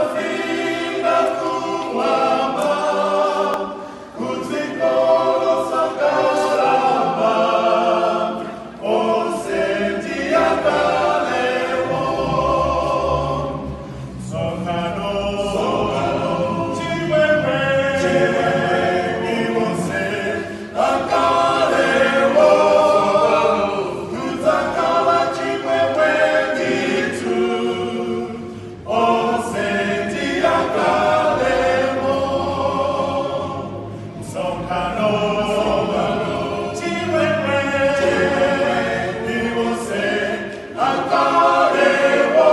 Podzafika kumwamba, kudziko losakalamba, onse ndiyakalewo. Msonkhano, chimwemwe, iwonse akalewo. Kudzakhala chimwemwe ndithu, onse ndiyakalewo. Msonkhano, chimwemwe, iwonse akalewo.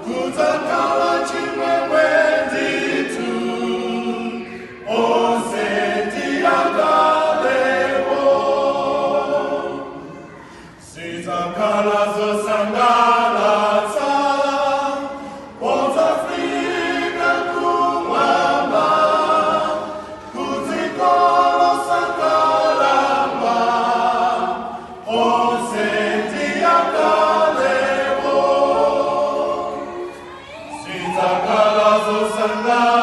Kudzakhala chimwemwe ndithu, onse ndiyakalewo. Zidzakhala zosangalatsa, podzafika kumwamba, kudziko losakalamba, onse ndiyakalewo. Zidzakhala zosangalatsa.